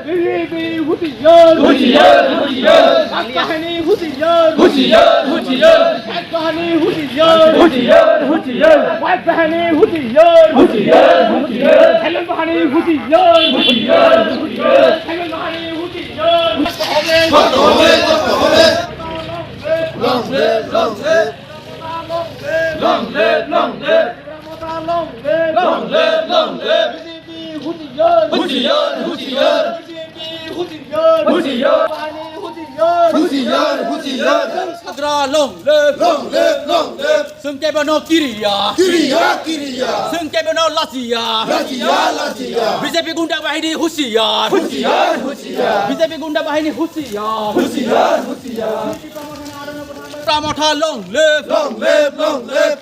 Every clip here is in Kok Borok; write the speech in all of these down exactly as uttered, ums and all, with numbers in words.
বিজেপি হুঁশিয়ার! হুঁশিয়ার, হুঁশিয়ার! এক বাহিনী হুঁশিয়ার! হুঁশিয়ার, হুঁশিয়ার! এক বাহিনী হুঁশিয়ার! হুঁশিয়ার, হুঁশিয়ার! কয়েক বাহিনী হুঁশিয়ার! হুঁশিয়ার, হুঁশিয়ার! হেলমেট বাহিনী হুঁশিয়ার! হুঁশিয়ার, হুঁশিয়ার! হেলমেট বাহিনী হুঁশিয়ার! করতে হবে, করতে হবে! Long live, long live! Long live, long live! Long live, long live! BJP হুঁশিয়ার! হুঁশিয়ার, হুঁশিয়ার! বিজেপি হুঁশিয়ার! হুঁশিয়ার! বাহিনী হুঁশিয়ার! হুঁশিয়ার, হুঁশিয়ার! Sagra long live! Long live, long live! Sungkeba no kiriya! Kiriya, kiriya! Sungkeba no lachiya! Lachiya, lachiya! BJP গুন্ডা বাহিনী হুঁশিয়ার! হুঁশিয়ার, হুঁশিয়ার! বিজেপি গুন্ডা বাহিনী হুঁশিয়ার! হুঁশিয়ার, হুঁশিয়ার! Tipra Motha long live! Long live, long live!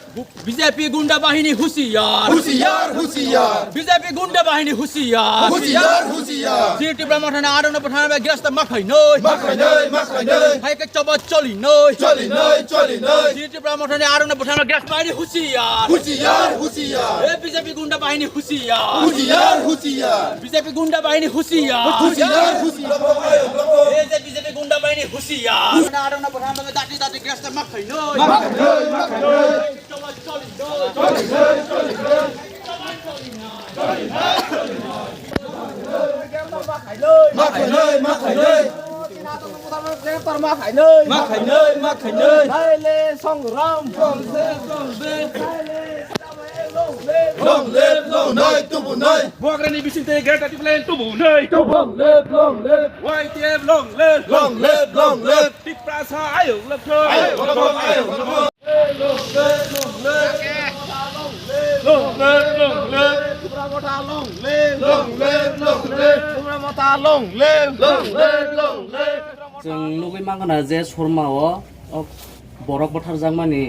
BJP গুন্ডা বাহিনী হুঁশিয়ার! হুঁশিয়ার, হুঁশিয়ার! বিজেপি গুন্ডা বাহিনী হুঁশিয়ার! হুঁশিয়ার, হুঁশিয়ার! Sri Tipra Mothani adong no bwthana bai grasta ma khainoi! Ma khainoi, ma khainoi! Hai khe choba cholinoi! Cholinoi, cholinoi! Sri Tipra Mothani adong no bwthana grasta bahiní হুঁশিয়ার! হুঁশিয়ার, হুঁশিয়ার! এ বিজেপি গুন্ডা বাহিনী হুঁশিয়ার! হুঁশিয়ার, হুঁশিয়ার! বিজেপি গুন্ডা বাহিনী হুঁশিয়ার! হুঁশিয়ার, হুঁশিয়ার! এ যে বিজেপি গুন্ডা বাহিনী হুঁশিয়ার! আরো না বড় আমরা দাঁতি দাঁতি গ্যাসটা মাখাই নয়। মাখাই নয়, মাখাই নয়। চলো, চলো, চলো। মাখাই নয়, মাখাই নয়। মাখাই নয়, মাখাই নয়। নাইলে সংগ্রাম। Long live, long live, tubu noi. Bubagrani bisingtwi Greater Tipraland tubu noi. Long live, long live. Y T F long live. Long live, long live. Tiprasa ayuk lok thoi. Ayuk lok thoi, ayuk lok thoi. Long live, long live. Long live, long live. Tipra Motha long live. Long live, long live. Tipra Motha long live. Long live, long live. Chwng nugwi mankha je Surma o, o borok butharjakmani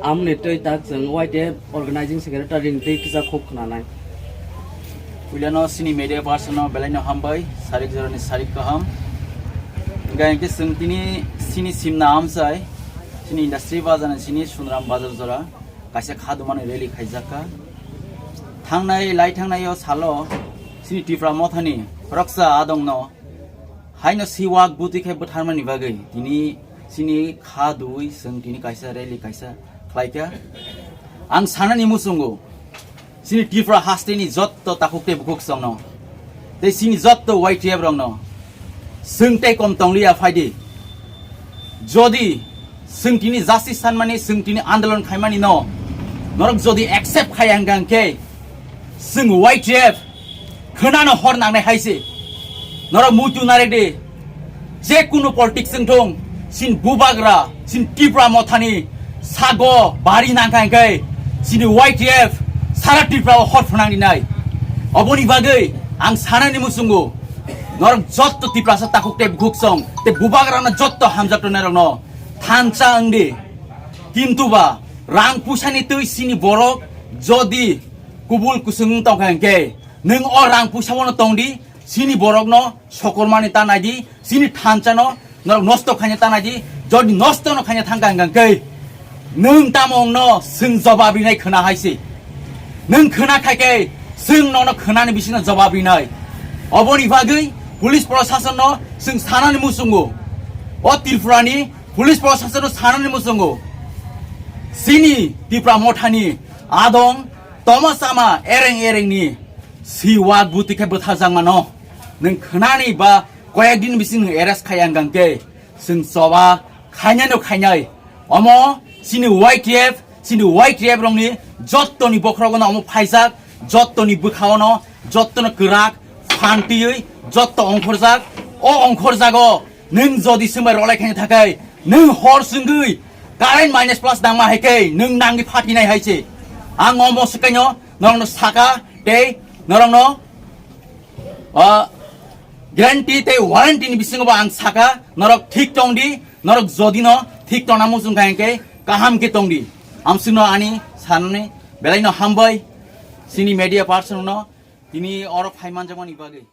amoni twi tak chwng Y T F organizing secretary ni twi kisa khuk khwnanai. Puilano chini media person no belai no hambai, sarik jorani sarik kaham. Hinkhe chwng tini chini simna amchai, chini industry bazar ni chini Sunram bazar jora kaisa khadumani rally khaijakha. Thangnai lai thangnai o salo chini Tipra Mothani khoroksa adong no haino si wak bwtwi khe bwtharmani bagwi tini chini kha dui chwng tini kaisa rally kaisa khlaikha. Ang sanani muchungo chini Tripura hasteni jotto takhuk tei bukhuk chwngno tei chini jotto Y T F rokno chwng tei kom tongliya phaidi. Jodi chwng tini justice sanmani, chwng tini andolon khaimani no norok jodi accept khaiya hwnkha hwnkhe chwng Y T F khwnano hor nangnai hai se. Norok muitu narek di. Je kunu politics wng thung, sin bubagra, sin Tipra Mothani sago bari nangkha hwnkhe, sini Y T F sara Tripura o hor phwnang rinai. Oboni bagwi ang sanani muchungo, norok jotto Tiprasa takhuk tei bukhuk song tei bubagrano jotto hamjak tongnai rokno thansa wng di. Kintu ba rang puisani twi sini borok jodi kubul kusung wng tongkha hwnkhe, nwng o rang puisa bono tong di, sini borokno sokormani ta nai di, sini thansa no norok nosto khaina ta nai di, jodi nosto no khaina thangkha hwnkha hwnkhe nwng tamo wngno chwng jobab rinai khwna hai se. Nwng khwna khai khe chwng nono khwnani bisingno jobab rinai. Oboni bagwi police proshasonno chwng sanani muchungo. O Tripurani police proshasonno sanani muchungo. Chini Tipra Mothani adong toma sama ereng erengni si wak bwtwi khe bwtharjakmano. Nwng khwnani ba koyek din bising nwng arrest khaiya hwnkha hwnkhe chwng choba khainai no khainai. Omo chini Y T F, chini Y T F rokni jottoni bokhorogo no omo phaijak, jottoni bwkhao no, jottono kwrak phan twiwi jotto ongkhorjak. O ongkhorjago nwng jodi swngbai rolai khaina thakai, nwng hor swngwi current minus plus nangma hai khe nwng nangwi phatinai hai se. Ang omo swkaino norokno saka tei norokno, ah, guarantee tei warranty ni bisingo bo ang saka, norok thik tong di, norok jodi no thik tongna muchung kha hwnkhe kaham khe tong di. Amswkno ani sanani belai no hambai, chini media person no tini oro phai manjakmani bagwi.